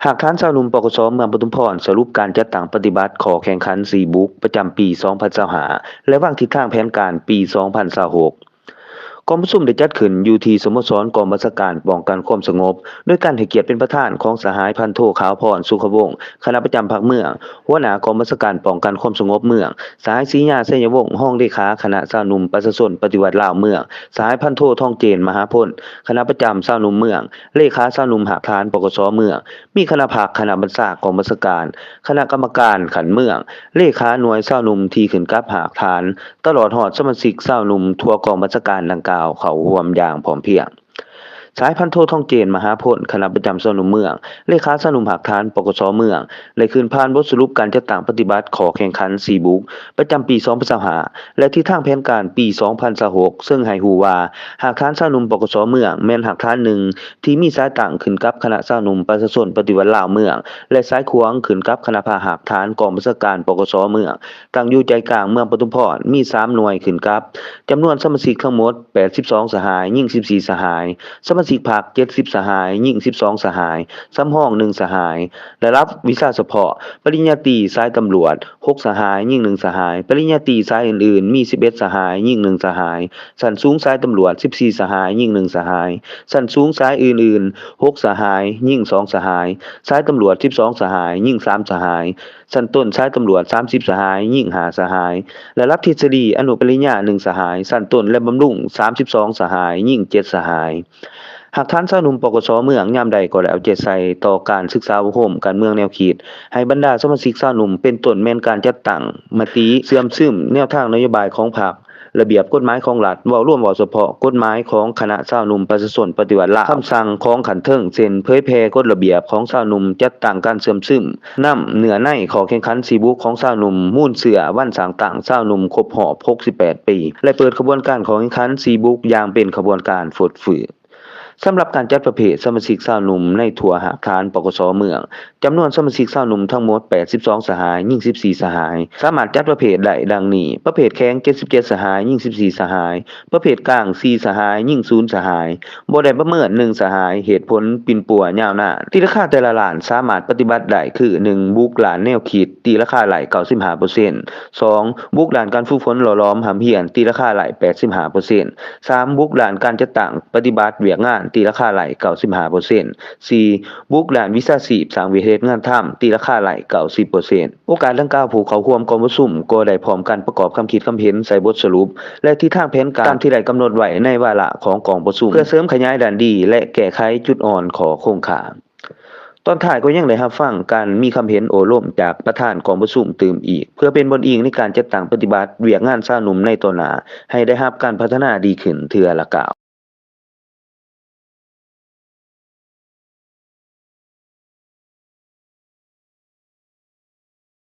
ຮາກຖານຊາວໜຸ່ມ ປກສ ເມືອງປະທຸມພອນ ສະຫຼຸບການຈັດຕັ້ງປະຕິບັດຂໍ້ແຂ່ງຂັນສີ່ບຸກ ປະຈຳປີສອງພັນຊາວຫ້າ ແລະ ວາງທິດທາງແຜນການປີສອງພັນຊາວຫົກ. ກອງປະຊຸມໄດ້ຈັດຂຶ້ນຢູ່ທີ່ສະໂມສອນກອງບັນຊາການປ້ອງກັນຄວາມສະຫງົບ ໂດຍການໃຫ້ກຽດເປັນປະທານຂອງສະຫາຍພັນໂທ ຂາວພອນ ສຸຂະວົງ ຄະນະປະຈຳພັກເມືອງ, ຫົວໜ້າກອງບັນຊາການປ້ອງກັນຄວາມສະຫງົບເມືອງ, ສະຫາຍ ສີຍາ ໄຊຍະວົງ ຮອງເລຂາຄະນະຊາວໜຸ່ມປະຊາຊົນປະຕິວັດລາວເມືອງ, ສະຫາຍພັນໂທ ທອງເຈນ ມະຫາພົນ ຄະນະປະຈຳຊາວໜຸ່ມເມືອງ, ເລຂາຊາວໜຸ່ມຮາກຖານ ປກສ ເມືອງ, ມີຄະນະພັກ, ຄະນະບັນຊາກອງບັນຊາການ, ຄະນະກຳມະການຂັ້ນເມືອງ, ເລຂາໜ່ວຍຊາວໜຸ່ມທີ່ຂຶ້ນກັບຮາກຖານ, ຕະຫຼອດຮອດສະມາຊິກຊາວໜຸ່ມທົ່ວກອງບັນຊາການດັ່ງກ່າວເຂົ້າຮ່ວມຢ່າງພ້ອມພຽງ. ສະຫາຍພັນໂທ ທອງເຈນ ມະຫາພົນ ຄະນະປະຈຳຊາວໜຸ່ມເມືອງ, ເລຂາຊາວໜຸ່ມຮາກຖານ ປກສ ເມືອງ ໄດ້ຂຶ້ນຜ່ານບົດສະຫຼຸບການຈັດຕັ້ງປະຕິບັດຂໍ້ແຂ່ງຂັນສີ່ບຸກ ປະຈຳປີສອງພັນຊາວຫ້າ ແລະ ທິດທາງແຜນການປີສອງພັນຊາວຫົກ ເຊິ່ງໃຫ້ຮູ້ວ່າ ຮາກຖານຊາວໜຸ່ມ ປກສ ເມືອງ ແມ່ນຮາກຖານໜຶ່ງທີ່ມີສາຍຕັ້ງຂຶ້ນກັບຄະນະຊາວໜຸ່ມປະຊາຊົນປະຕິວັດລາວເມືອງ ແລະ ສາຍຂວາງຂຶ້ນກັບຄະນະພັກຮາກຖານກອງບັນຊາການ ປກສ ເມືອງ ຕັ້ງຢູ່ໃຈກາງເມືອງປະທຸມພອນ ມີສາມໜ່ວຍຂຶ້ນກັບ ຈຳນວນສະມາຊິກທັງໝົດແປດສິບສອງສະຫາຍ, ຍິງສິບສີ່ສະຫາຍ, ສະມາຊິກພັກເຈັດສິບສະຫາຍ, ຍິງສິບສອງສະຫາຍ, ສຳຮອງໜຶ່ງສະຫາຍ, ລະດັບວິຊາສະເພາະ ປະລິນຍາຕີສາຍຕຳຫຼວດ ຫົກສະຫາຍ, ຍິງໜຶ່ງສະຫາຍ, ປະລິນຍາຕີສາຍອື່ນໆ ມີສິບເອັດສະຫາຍ, ຍິງໜຶ່ງສະຫາຍ, ຊັ້ນສູງສາຍຕຳຫຼວດ ສິບສີ່ສະຫາຍ, ຍິງໜຶ່ງສະຫາຍ, ຊັ້ນສູງສາຍອື່ນໆ ຫົກສະຫາຍ, ຍິງສອງສະຫາຍ, ສາຍຕຳຫຼວດ ສິບສອງສະຫາຍ, ຍິງສາມສະຫາຍ, ຊັ້ນຕົ້ນສາຍຕຳຫຼວດ ສາມສິບສະຫາຍ, ຍິງຫ້າສະຫາຍ, ລະດັບທິດສະດີອະນຸປະລິນຍາ ໜຶ່ງສະຫາຍ, ຊັ້ນຕົ້ນ ແລະ ບຳລຸງ ສາມສິບສອງສະຫາຍ, ຍິງເຈັດສະຫາຍ. ຮາກຖານຊາວໜຸ່ມ ປກສ ເມືອງ ຍາມໃດກໍໄດ້ເອົາໃຈໃສ່ຕໍ່ການສຶກສາອົບຮົມການເມືອງແນວຄິດ ໃຫ້ບັນດາສະມາຊິກຊາວໜຸ່ມ ເປັນຕົ້ນແມ່ນການຈັດຕັ້ງມະຕິ, ເຊື່ອມຊຶມແນວທາງນະໂຍບາຍຂອງພັກ, ລະບຽບກົດໝາຍຂອງລັດ, ເວົ້າລວມເວົ້າສະເພາະ ກົດໝາຍຂອງຄະນະຊາວໜຸ່ມປະຊາຊົນປະຕິວັດລາວ, ຄຳສັ່ງຂອງຂັ້ນເທິງ ເຊັ່ນ ເຜີຍແຜ່ກົດລະບຽບຂອງຊາວໜຸ່ມ, ຈັດຕັ້ງການເຊື່ອມຊຶມ ນຳເນື້ອໃນຂໍ້ແຂ່ງຂັນສີ່ບຸກຂອງຊາວໜຸ່ມ, ມູນເຊື້ອວັນສ້າງຕັ້ງຊາວໜຸ່ມຄົບຮອບຫົກສິບແປດປີ ແລະ ເປີດຂະບວນການຂໍ້ແຂ່ງຂັນສີ່ບຸກຢ່າງເປັນຂະບວນການຟົດຟື້ນ. ສຳລັບການຈັດປະເພດສະມາຊິກຊາວໜຸ່ມໃນທົ່ວຮາກຖານ ປກສ ເມືອງ, ຈຳນວນສະມາຊິກຊາວໜຸ່ມທັງໝົດແປດສິບສອງສະຫາຍ, ຍິງສິບສີ່ສະຫາຍ, ສາມາດຈັດປະເພດໄດ້ດັ່ງນີ້: ປະເພດແຂງ ເຈັດສິບເຈັດສະຫາຍ, ຍິງສິບສີ່ສະຫາຍ, ປະເພດກາງ ສີ່ສະຫາຍ, ຍິງສູນສະຫາຍ, ບໍ່ໄດ້ປະເມີນ ໜຶ່ງສະຫາຍ, ເຫດຜົນປິ່ນປົວຍາວນານ, ຕີລາຄາແຕ່ລະລ້ານສາມາດປະຕິບັດໄດ້ຄື ໜຶ່ງ ບຸກລ້ານແນວຄິດ ຕີລາຄາໄດ້ເກົ້າສິບຫ້າເປີເຊັນ, ສອງ ບຸກດ້ານການຝຶກຝົນຫຼໍ່ຫຼອມຮ່ຳຮຽນ ຕີລາຄາໄດ້ແປດສິບຫ້າເປີເຊັນ, ສາມ ບຸກດ້ານການຈັດຕັ້ງປະຕິບັດວຽກງານ ຕີລາຄາໄດ້ເກົ້າສິບຫ້າເປີເຊັນ, ສີ່ ບຸກດ້ານວິຊາຊີບສ້າງວຽກເຮັດງານທຳ ຕີລາຄາໄດ້ເກົ້າສິບເປີເຊັນ. ໂອກາດດັ່ງກ່າວ ຜູ້ເຂົ້າຮ່ວມກອງປະຊຸມກໍໄດ້ພ້ອມກັນປະກອບຄຳຄິດຄຳເຫັນໃສ່ບົດສະຫຼຸບ ແລະ ທິດທາງແຜນການຕາມທີ່ໄດ້ກຳນົດໄວ້ໃນວາລະຂອງກອງປະຊຸມ ເພື່ອເສີມຂະຫຍາຍດ້ານດີ ແລະ ແກ້ໄຂຈຸດອ່ອນຂໍ້ຄົງຄ້າງ. ຕອນທ້າຍກໍຍັງໄດ້ຮັບຟັງການມີຄຳເຫັນໂອ້ລົມຈາກປະທານກອງປະຊຸມຕື່ມອີກ ເພື່ອເປັນບ່ອນອີງໃນການຈັດຕັ້ງປະຕິບັດວຽກງານຊາວໜຸ່ມໃນຕໍ່ໜ້າ ໃຫ້ໄດ້ຮັບການພັດທະນາດີຂຶ້ນເທື່ອລະກ້າວ.